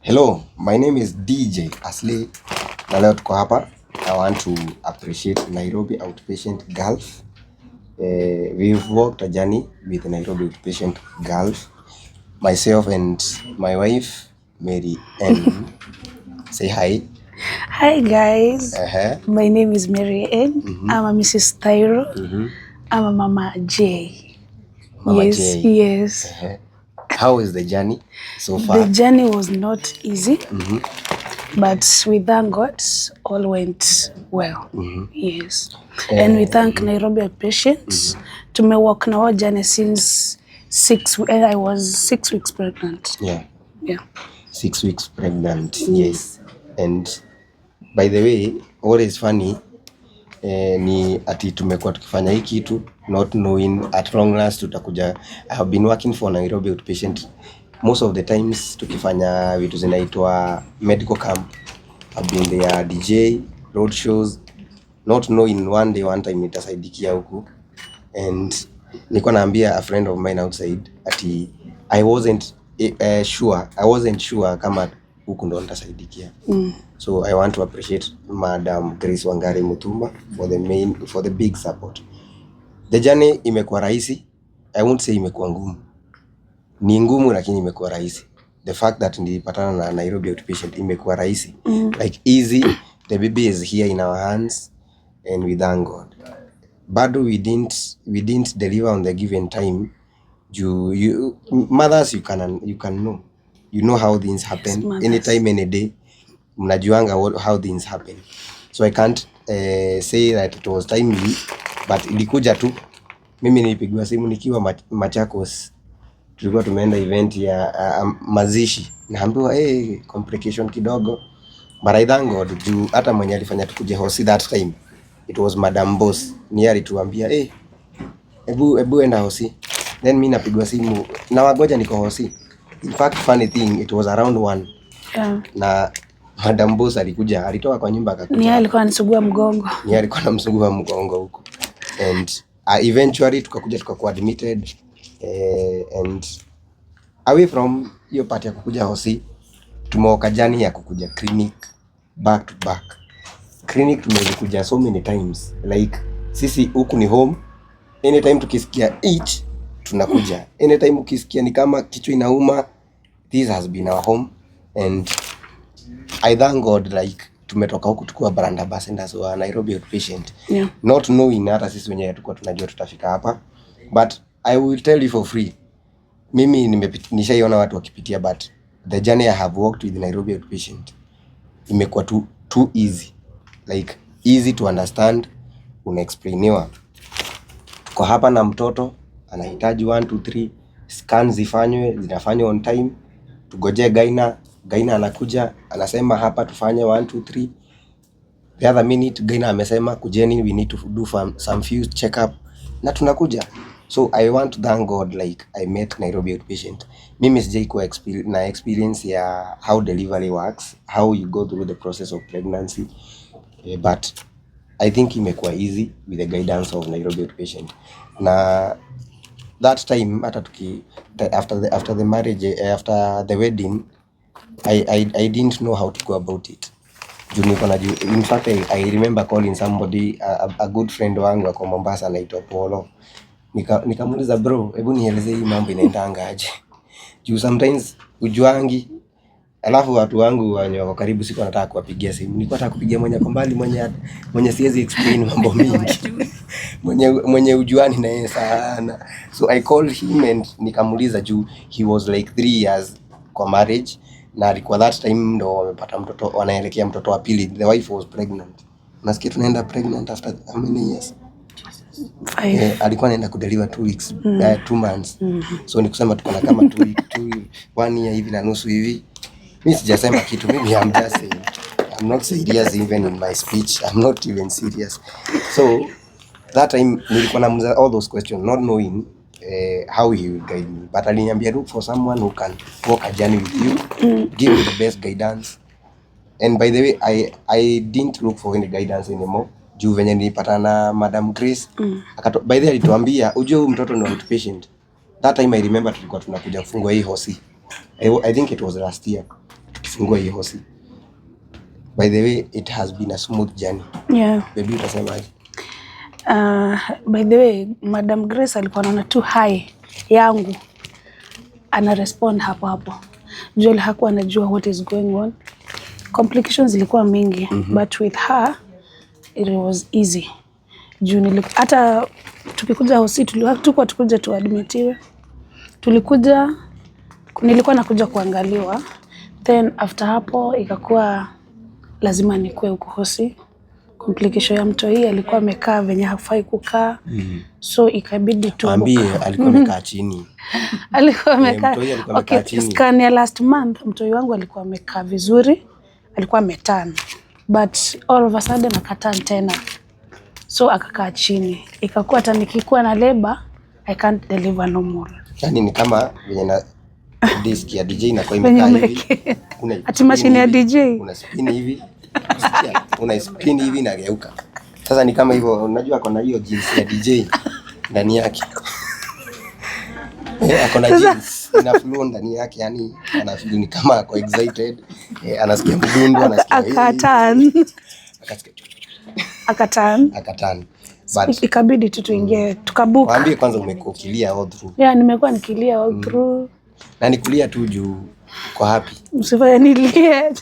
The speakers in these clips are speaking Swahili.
Hello, my name is DJ Aslay na leo tuko hapa. I want to appreciate Nairobi Outpatient Gulf. We've walked a journey with Nairobi Outpatient Gulf. Myself and my wife, Mary N. Say hi. Hi guys, my name is Mary N. I'm a Mrs. Thyro. I'm a Mama J. Mama Yes, J. yes. How is the journey so far? The journey was not easy, but we thank God all went well. Yes. And we thank Nairobi Outpatients. Tumewalk na wao journey since 6, and I was 6 weeks pregnant. Yeah. 6 weeks pregnant, yes. And by the way, what is funny ni ati tumekuwa tukifanya hii kitu not knowing at long last tutakuja. I have been working for Nairobi Outpatient most of the times tukifanya vitu zinaitwa medical camp. I've been their DJ, road shows, not knowing one day, one time nitasaidikia huku. And nilikuwa naambia a friend of mine outside ati I wasn't sure, I wasn't sure kama huku ndo nitasaidikia. So I want to appreciate Madam Grace Wangari Muthuma for the big support. The journey imekuwa rahisi. I won't say imekuwa ngumu. Ni ngumu lakini imekuwa rahisi. The fact that nilipatana na Nairobi Outpatient imekuwa rahisi. Like easy, the baby is here in our hands and we thank God. Bado we didn't deliver on the given time. You mothers, you can know. You know how things happen. Mothers. Anytime, any day. Mnajuanga how things happen. So I can't say that it was timely, but ilikuja tu. Mimi nilipigiwa simu nikiwa Machakos. Tulikuwa tumeenda event ya mazishi, naambiwa, "Hey, complication kidogo." But I thank God juu hata mwenye alifanya tukuje hosi that time, it was Madam Boss. Ni yeye alituambia, "Hey, ebu enda hosi." Then mi napigwa simu na wagoja niko hosi. In fact, funny thing, it was around 1 na Madam Boss alikuja, alitoka kwa nyumba akakuja. Ni yeye alikuwa anisugua mgongo. Ni yeye alikuwa anamsugua mgongo huko and eventually tukakuja tukakuwa admitted, and away from hiyo part ya kukuja hosi, tumewalk journey ya kukuja clinic back to back. Clinic tumekuja so many times. Like sisi huku ni home. Anytime tukisikia itch, tunakuja. Anytime ukisikia ni kama kichwa inauma, this has been our home. And I thank God, like tumetoka huku tukiwa brand ambassadors wa Nairobi Outpatient, not knowing hata sisi wenyewe tulikuwa tunajua tutafika hapa. But I will tell you for free, mimi nishaiona watu wakipitia, but the journey I have walked with Nairobi Outpatient imekuwa too easy, like easy to understand. Unaexplainiwa, tuko hapa na mtoto anahitaji 1 2 3, scan zifanywe, zinafanywa on time. Tugojee gyna, gyna anakuja anasema hapa tufanye 1 2 3. The other minute gyna amesema, "Kujeni, we need to do some few check up," na tunakuja. So I want to thank God, like I met Nairobi Outpatient. Mimi sijai kuwa na experience ya how delivery works, how you go through the process of pregnancy, but I think imekuwa easy with the guidance of Nairobi Outpatient. Na that time hata tuki after the marriage, after the wedding, I didn't know how to go about it juu niko na in fact I remember calling somebody, a good friend wangu ako Mombasa anaitwa Polo. Nikamuuliza, "Bro, hebu nielezee hii mambo inaendanga aje?" Juu sometimes ujuangi. Alafu watu wangu wenye wako karibu sikuwa nataka kuwapigia simu. Nilikuwa nataka kupigia mwenye ako mbali, mwenye siwezi explain mambo mingi, mwenye ujuani na yeye sana. So I called him and nikamuuliza juu he was like 3 years kwa marriage na alikuwa that time ndo wamepata mtoto, wanaelekea mtoto wa pili. The wife was pregnant. Nasikia tunaenda pregnant after how many years? 5. Alikuwa anaenda kudeliver 2 weeks, 2 months. So ni kusema tuko na kama 2 week, 1 year hivi na nusu hivi. Mi sijasema kitu. Mimi I'm just saying, I'm not serious. Even in my speech I'm not even serious. So that time nilikuwa namuuliza all those questions not knowing how he will guide me, but aliniambia, "Look for someone who can walk a journey with you, give you the best guidance." And by the way, I didn't look for any guidance anymore juu venye nilipatana na Madam Grace, by the way alituambia, "Ujue huyu mtoto ni outpatient." That time I remember tulikuwa tunakuja kufungua hii hosi. I think it was last year. Tukifungua Tukifungua hii hosi. By the way, it has been a smooth journey. Baby, utasemaje? By the way, Madam Grace alikuwa anaona tu hi yangu, ana respond hapo hapo. Joel hakuwa anajua what is going on. Complications zilikuwa mingi, but with her it was easy. Juu hata tukikuja hosi tulikuwa tukuja tuadmitiwe. Tulikuja, nilikuwa nakuja kuangaliwa, then after hapo ikakuwa lazima nikuwe huko hosi. Complication ya mtoi alikuwa amekaa venye hafai kukaa, so ikabidi tu Waambie alikuwa amekaa chini. Alikuwa amekaa. Mtoi alikuwa amekaa Okay, chini. Scan ya last month mtoi wangu alikuwa amekaa vizuri, alikuwa ameturn, but all of a sudden akaturn tena, so akakaa chini, ikakuwa hata nikikuwa na labor I can't deliver no more. Yani ni kama venye na disc ya DJ inakuwa Venye imekaa hivi. Ati mashine ya hivi, DJ. Una spin hivi. Sikia, una spin hivi inageuka. Sasa ni kama hivyo, unajua ako na hiyo jinsi ya DJ ndani yake. Eh, ako na jeans ina flow ndani yake, yani ana feel ni kama ako excited. Eh, anasikia mdundo, anasikia Akaturn. Akasikia Akaturn. Akaturn. But Ikabidi tu tuingie tukabook. Waambie kwanza umekuwa ukilia all through. Yeah, nimekuwa nikilia all through. Na nikulia tu juu uko happy. Usifanye nilie.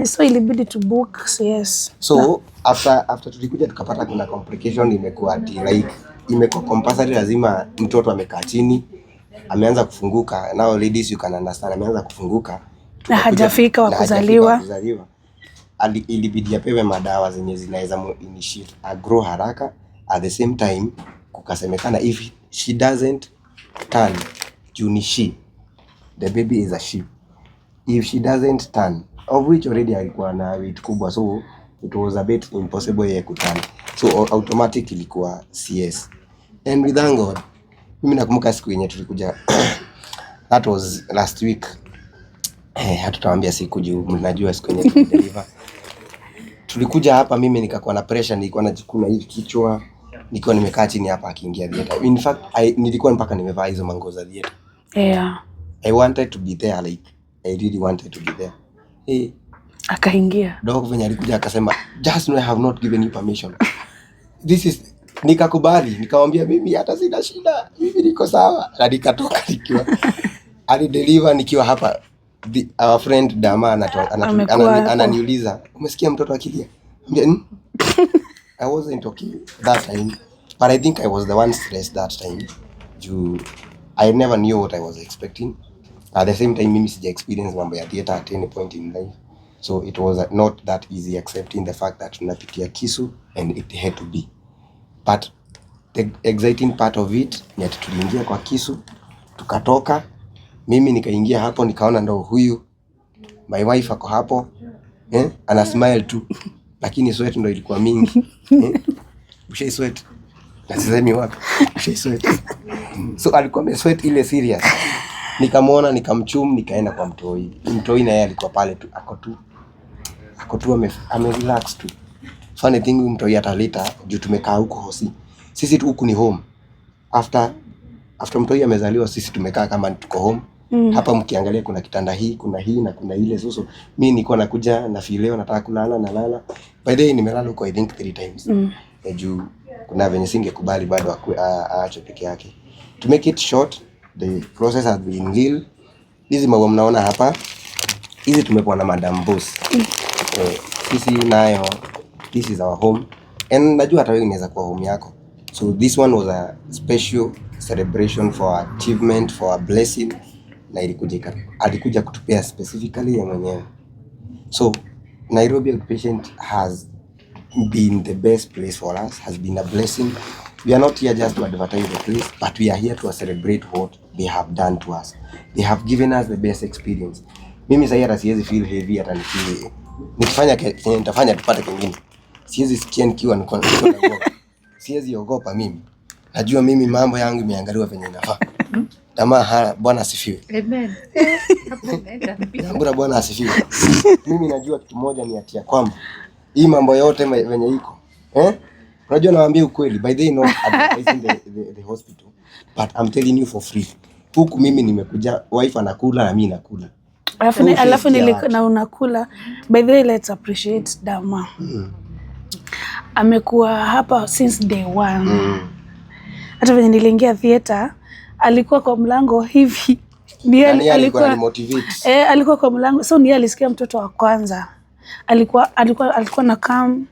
So ilibidi to book, so yes. So after tulikuja tukapata kuna complication imekuwa ati like imekuwa compulsory, lazima mtoto amekaa chini, ameanza kufunguka. Now ladies, you can understand, ameanza kufunguka Na. hajafika wa Na hajafika kuzaliwa. wa kuzaliwa. Ilibidi apewe madawa zenye zinaweza mu initiate agrow haraka. At the same time kukasemekana if she doesn't turn, juu ni she, the baby is a she, if she doesn't turn, of which already alikuwa na weight kubwa, so it was a bit impossible yeye kuturn, so automatic ilikuwa CS. And we thank God. Mimi nakumbuka siku yenye tulikuja, that was last week. Eh, hatutawambia siku juu mnajua siku yenye tulideliver. Tulikuja hapa, mimi nikakuwa na pressure, nilikuwa najikuna hivi kichwa nikiwa nimekaa chini hapa akiingia theater. In fact, nilikuwa mpaka nimevaa hizo manguo za theater. I wanted to be there, like I really wanted to be there. Hey, Akaingia. Dog venye alikuja akasema, "Just know I have not given you permission." This is nikakubali, nikamwambia mimi hata sina shida, mimi niko sawa, na nikatoka nikiwa alideliver nikiwa hapa. Our friend Dama Amekuwa hapo. ananiuliza, "Umesikia mtoto akilia?" Ambia, I wasn't okay that time, but I think I was the one stressed that time juu I never knew what I was expecting. At the same time mimi sija experience mambo ya theater at any point in life, so it was not that easy accepting the fact that tunapitia kisu and it had to be. But the exciting part of it ni ati tuliingia kwa kisu, tukatoka, mimi nikaingia hapo nikaona ndo huyu my wife ako hapo, eh, ana smile tu, lakini sweat ndo ilikuwa mingi, eh? Ushai sweat na sisemi wapi ushai sweat. So alikuwa amesweat ile serious. Nikamwona, nikamchum, nikaenda kwa mtoi. Mtoi na yeye alikuwa pale tu, ako tu ame relax tu. Funny thing, huyu mtoi hata later, juu tumekaa huko hosi, sisi tu huku ni home. After mtoi amezaliwa, sisi tumekaa kama tuko home. Hapa mkiangalia kuna kitanda hii, kuna hii na kuna ile. So mi nilikuwa nakuja na feel nataka kulala, nalala. By the way, nimelala huko I think three times. Eh, juu kuna venye singekubali bado aachwe peke yake. To make it short, the process has been real. Hizi maua mnaona hapa, hizi tumepewa na Madam Boss. Eh, sisi nayo this is our home and najua hata wewe inaweza kuwa home yako. So this one was a special celebration for achievement, for a blessing, na ilikuja alikuja kutupea specifically yeye mwenyewe. So Nairobi Outpatient has been the best place for us, has been a blessing. We are not here just to advertise the place, but we are here to celebrate what they have done to us. They have given us the best experience. Mimi sahii hata siwezi feel heavy hata nikifanya kenye nitafanya tupate kingine. Siwezi sikia nikiwa niko na uoga. Siwezi ogopa mimi. Najua mimi mambo yangu imeangaliwa venye inafaa. Tamaa haya, Bwana asifiwe. Amen. Hapo umeenda mbio. Nyambura, Bwana asifiwe. Mimi najua kitu moja ni ati ya kwamba hii mambo yote venye iko. Eh? Unajua nawaambia ukweli, by the way, not advertising the hospital, but I'm telling you for free. Huku mimi nimekuja, wife anakula na mimi nakula. Alafu alafu Ushaisikia wapi? na unakula. By the way, let's appreciate Dama. Amekuwa hapa since day one. Hata venye niliingia theater alikuwa kwa mlango hivi. Ni yeye Na ni yeye alikuwa alikuwa ananimotivate. Eh, alikuwa kwa mlango. So ni yeye alisikia mtoto wa kwanza. Alikuwa na kam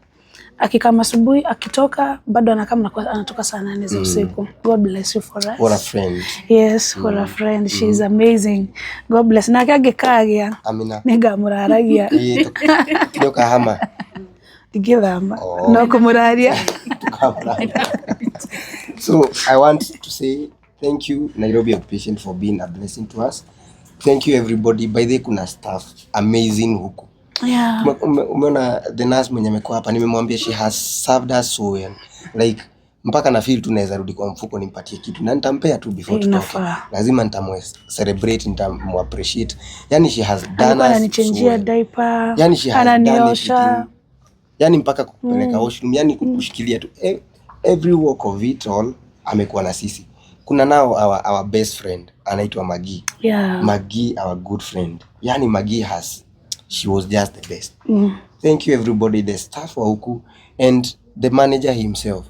akikama asubuhi, akitoka bado anakam na anatoka saa 8 za usiku. God bless you for us. What a friend. Yes, for a friend. She is amazing. God bless. Nake angĩkagĩa Amina. nĩngamũraragia. Ĩĩ, nĩũkahama. Ndingĩthama. Oh. No kũmũraria. So I want to say thank you, Nairobi Outpatient, for being a blessing to us. Thank you, everybody. By the way, kuna staff amazing huku. Umeona the nurse mwenye amekuwa hapa, nimemwambia she has served us so well. Like mpaka na feel tu naweza rudi kwa mfuko nimpatie kitu na nitampea tu before tutoke. Inafaa. Lazima nitamu celebrate, nitamu appreciate. Yani she has done Alikuwa us so ananichenjia well. diaper, Yani she has done ananiosha. everything. Yani mpaka kukupeleka washroom, yani kukushikilia tu. Every walk of it all amekuwa na sisi. Kuna nao our best friend anaitwa Magi. Magi, our good friend. Yani Magi has she was just the best. Thank you everybody, the staff wa huku and the manager himself.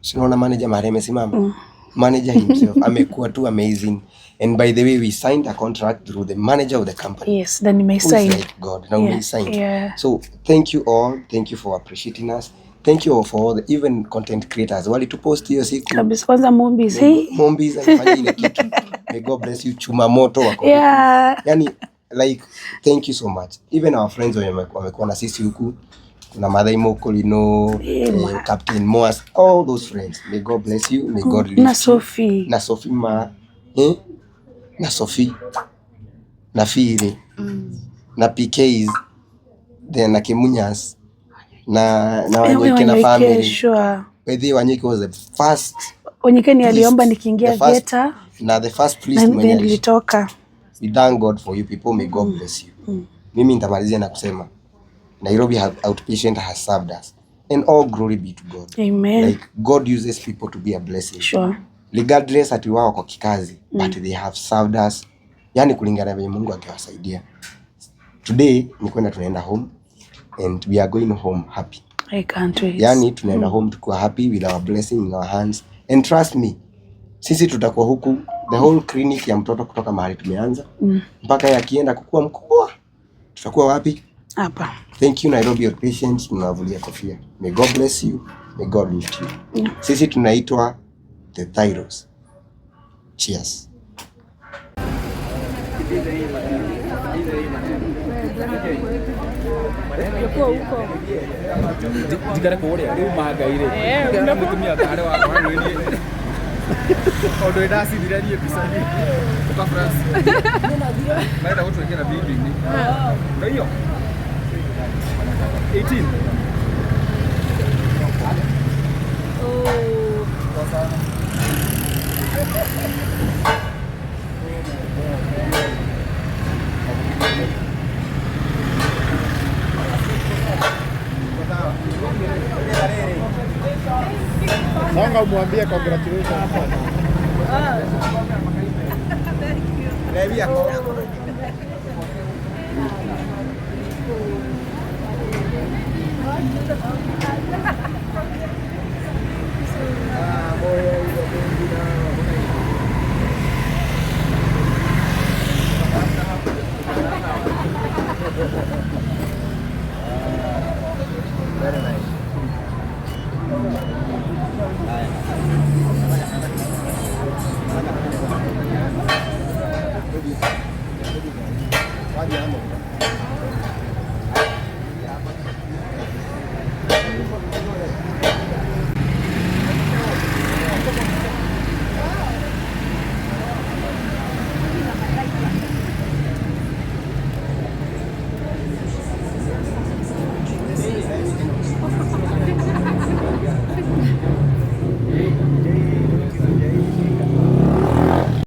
Sinaona manager mahali amesimama. Manager himself amekuwa tu amazing. And by the way, we signed a contract through the manager of the company. Yes, then Who is nimesign. like God. Now we signed. So thank you all. Thank you for appreciating us. Thank you all for all the even content creators. Walitupost hiyo siku. Kabisa, kwanza Mombis. Hey. Mombis alifanya ile kitu. May God bless you. Chuma moto wako. Yani like thank you so much. Even our friends wenye wamekuwa na sisi huku. Kuna Mathai Mokolino, Captain Moas, all those friends. May God bless you. May God lift Na you. Sophie. Na Sophie ma eh? Na Sophie. Na Fili. Na PKs. Then na Kimunyas. Na Wanyoike na Wanyoike, family. Sure. By the way, Wanyoike was the first Wanyoike ni aliomba priest. nikiingia The first theater na the first priest na mwenye then nilitoka. We thank God for you people. May God bless you. Mimi nitamalizia na kusema Nairobi Outpatient has served us and all glory be to God. Amen. Like God uses people to be a blessing. Regardless ati wao kwa kikazi, but they have served us. Yani kulingana na venye Mungu akiwasaidia. Today ni kwenda tunaenda home and we are going home happy. I can't wait. Yani tunaenda home tukiwa happy with our blessing in our hands. And trust me, sisi tutakuwa huku the whole clinic ya mtoto kutoka mahali tumeanza mpaka yakienda kukua mkubwa tutakuwa wapi? Hapa. Thank you Nairobi Outpatients, tunawavulia kofia. May God bless you. May God lift you. Sisi tunaitwa the Thairos. Cheers. Njikare kũrĩa rĩu mangai-rĩ mũtumia tarĩ wakwa nĩ niĩ tondũ nĩndacithire niĩ mbica ũka France marenda gũtwĩkĩra video-inĩ ndio hiyo 18. Songa umwambie congratulations. Thank you.